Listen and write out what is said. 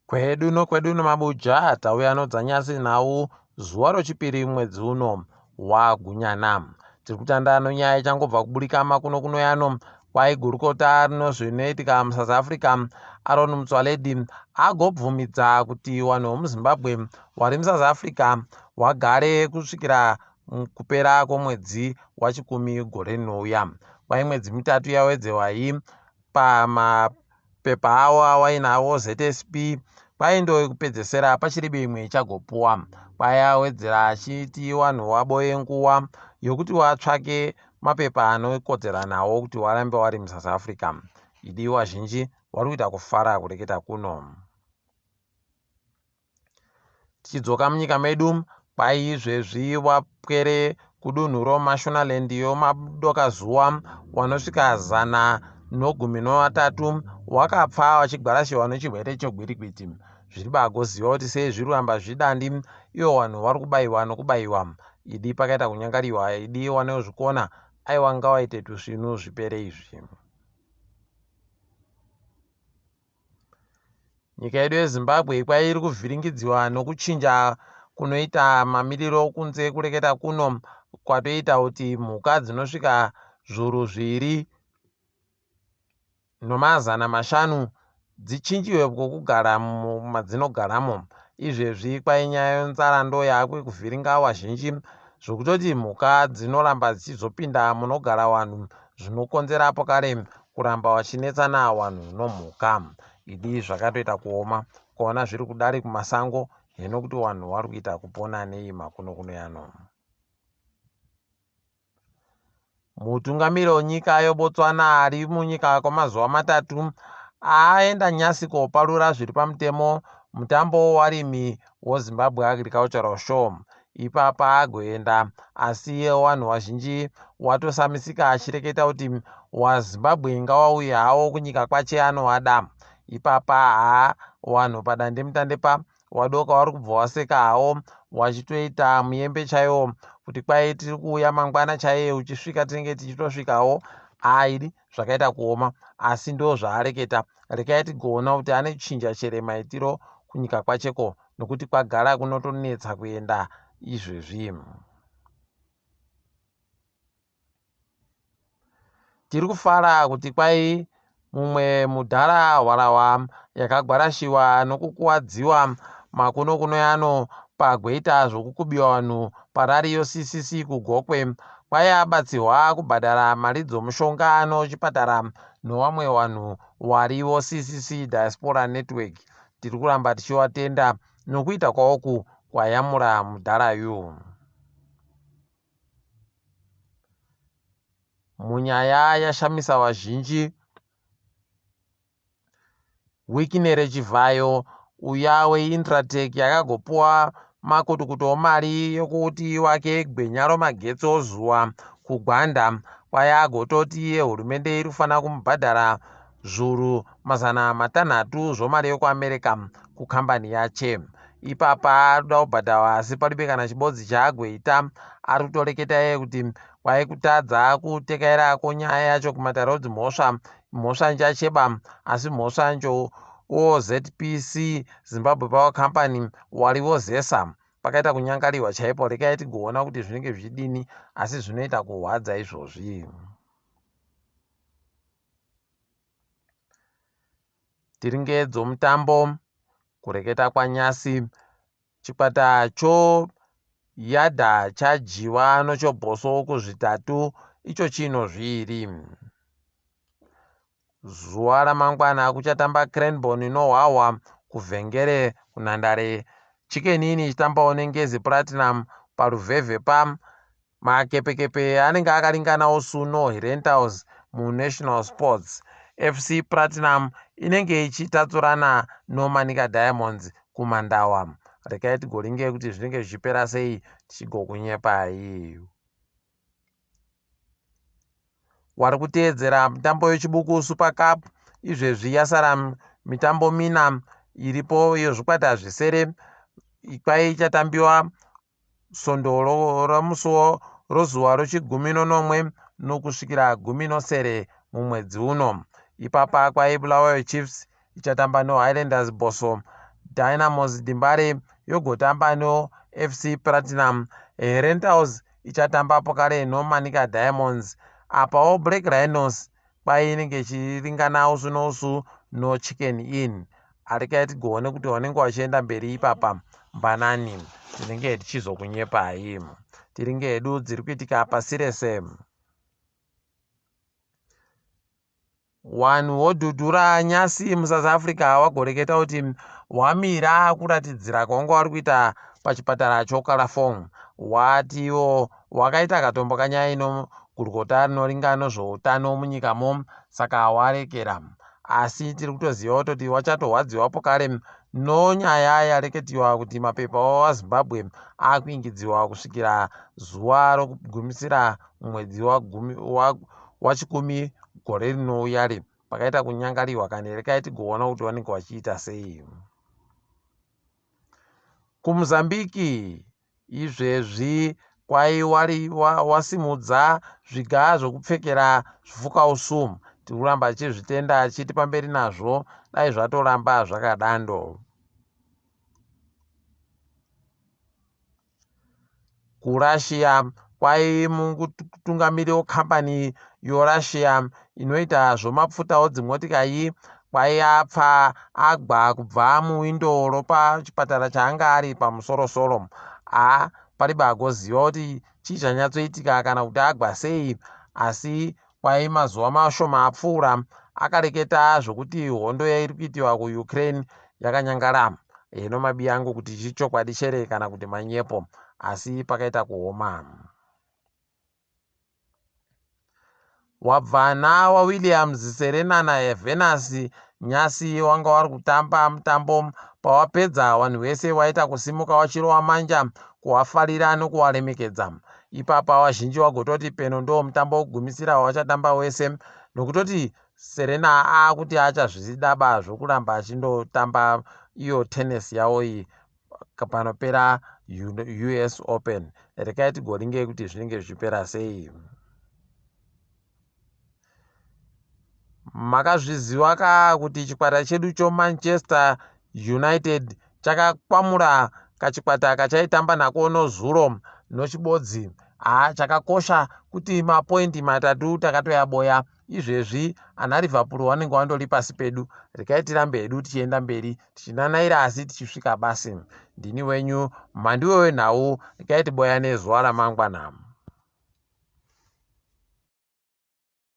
Kwedu nokwedu nomabuja tauya nodzanyasi nhau zuva rochipiri mwedzi uno waGunyana. Tiri kutanda nonyaya ichangobva kuburika makuno kuno yano kwai gurukota rinozvinoitika muSouth Africa Aaron Motsoaledi agobvumidza kuti vanhu vemuZimbabwe vari muSouth Africa wagare kusvikira kupera kwomwedzi waChikumi gore rinouya. Kwai mwedzi mitatu yawedzewa iyi pamapepa awo awainawo ZSP kwai ndoyekupedzesera pachiribe imwe ichagopuwa. Kwai awedzera achiti wanhu waboye nguwa yokuti watsvake mapepa anokodzera nawo kuti warambe wari muSouth Africa. Idi wazhinji wari kuita kufara kureketa kuno. Tichidzoka munyika medu, kwai izvezvi wapwere kudunhu roMashonaland yomadokazuva wanosvika 113 wakapfa wachigwarashiwa nechirwere chegwirikwiti. Zviri bagoziva kuti sei zviri kuramba zvidandi ivo vanhu vari kubaiwa nokubaiwa. Idi pakaita kunyangariwa, idi wanozvikona aiwa ngawaite tusvinu zvipere izvi. Nyika yedu yeZimbabwe kwai iri kuvhiringidziwa nokuchinja kunoita mamiriro okunze kureketa kuno kwatoita kuti mhuka dzinosvika zvuru zviri nomazana mashanu dzichinjiwe kwokugara madzinogaramo. Izvezvi kwai nyaya yenzara ndo yaakuvhiringa wazhinji zvokutoti mhuka dzinoramba dzichizopinda munogara wanhu zvinokonzera pakare kuramba wachinetsana wanhu nomhuka. Idi zvakatoita kuoma ukaona zviri kudari kumasango heno kuti wanhu wari kuita kupona nei makunokuno yano. Mutungamiri wenyika yeBotswana ari munyika kwemazuva matatu aenda nyasi koparura zviri pamutemo mutambo wewarimi weZimbabwe Agricultural Show. Ipapa agoenda asi wanhu wazhinji watosamisika achireketa kuti waZimbabwe ngawauye hawo kunyika kwache anovada. Ipapa haa wanhu padandemutande pa wadoka wari kubva waseka hawo wachitoita muyembe chaiwo kuti kwai tiri kuuya mangwana chaiye uchisvika tinenge tichitosvikawo aidi zvakaita kuoma asi ndo zvaareketa rekai tigoona kuti ane chinja chere maitiro kunyika kwacheko nokuti kwagara kunotonetsa kuenda izvezvi. Tiri kufara kuti kwai mumwe mudhara hwarahwa yakagwarashiwa nokukuwadziwa makuno kuno yano pagweita zvokukubiwa vanhu parari yoCCC kuGokwe kwai abatsihwa kubhadhara mari dzomushonga nochipatara nowamwe wanhu wariwo CCC Diaspora Network. Tiri kuramba tichiwatenda nokuita kwawoku kwayamura mudhara yu. Munyaya yashamisa vazhinji, Wicknell Chivhayo uya weIntratek yakagopuwa makutukutu omari yokuti iwake gwenya romagetsi ozuva kuGwanda kwaya agototi iye hurumende iri kufanira kumubhadhara zvuru 600 zvomari yokuAmerica kukambani yache. Ipapa ari kuda kubhadharwa asi palibe kana chibodzi chaagoita. Ari kutoreketa iye kuti kwai kutadza kutekaira ko nyaya yacho kumatare odzimhosva mhosva njacheba asi mhosva njo oZPC Zimbabwe Power Company wariwo zesa pakaita kunyangariwa chaipo rekai tigoona kuti zvinenge zvichidini asi zvinoita kuhwadza izvozvi. Tiringe dzomutambo kureketa kwaNyasi chikwata cho Yadha chadyiwa nochoBosso kuzvitatu icho chino zviiri. Zuva ramangwana kuchatamba Cranborne noHwahwa kuVhengere kunhandare Chicken Inn ichitambawo neNgezi Platinum paLuvhevhe pa Makepekepe anenge akaringanawo Suno Rentals muNational Sports. FC Platinum inenge ichitatsurana noManica Diamonds kuMandawa. Regai tigoringe kuti zvinenge zvichipera sei tichigokunyepai. Wari kuteedzera mitambo yeChibuku Super Cup izvezvi yasara mitambo mina iripo yezvikwata zvisere kwai ichatambiwa svondo romusi rozuva rochigumi nonomwe nokusvikira gumi nosere mumwedzi uno. Ipapa kwai Bulawayo Chiefs ichatamba noHighlanders Bosso, Dynamos Dembare yogotamba noFC Platinum. Herentals ichatamba pokare noManica Diamonds. Apawo Black Rhinos kwai inenge ichiringana usu nousu noChicken Inn. Arekai tigoone kuti vanenge vachienda mberi ipapa mbanani. Tinenge tichizokunyepai. Tiringe hedu dziri kuitika pasi rese. Wanhu wodhudhura nyasi muSouth Africa wagoreketa kuti wamira kuratidzira kwawanga wari kuita pachipatara choKalafong. Watiwo wakaita katombo kanyaya ino gurukota rinoringa nozvoutano munyikamo saka warekera. Asi tiri kutoziva kutoti wachatorwadziwa pokare nonyaya yareketiwa kuti mapepa waZimbabwe akuingidziwa kusvikira zuva rokugumisira mwedzi wachikumi gore rinouya ri pakaita kunyangariwa kani rekai tigoona kuti vanenge vachiita sei kumozambique izvezvi kwai wasimudza zviga zvokupfekera zvifukausu tiri kuramba tichizvitenda achiti pamberi nazvo dai zvatoramba zvakadando KuRussia kwai mutungamiri wekambani yoRussia inoita zvomapfuta odzimotikai kwai apfa agwa kubva muwindo ropachipatara chaanga ari pamusorosoro. A paribe agoziva kuti chii chanyatsoitika kana kuti agwa sei asi Kwai mazuva mashoma apfuura akareketa zvokuti hondo yairi kuitiwa kuUkraine yakanyangara. Heno mabiyangu kuti chichokwadi chere kana kuti manyepo asi pakaita kuoma. Wabvana waWilliams, Serena naVenus nyasi wanga wari kutamba mutambo pawapedza wanhu wese waita kusimuka wachirova manja kuwafarira nokuwaremekedza. Ipapa wazhinji wagototi peno ndoo mutambo wekugumisira wawachatamba wese nokutoti Serena aakuti achazvidaba zvokuramba achindotamba iyo tennis yawo iyi panopera US Open. Rekai tigoringei kuti zvinenge zvichipera sei. Makazviziva ka kuti chikwata chedu choManchester United chakakwamura kachikwata kachaitamba nako nozuro nochibodzi. Haa chakakosha kuti mapoindi matatu takatoyaboya izvezvi ana Liverpool wanenge wandori pasi pedu. Rekai tirambe hedu tichienda mberi tichinanaira asi tichisvika basi. Ndini wenyu Mhanduwe wenhau rekai tiboyane zuva ramangwana.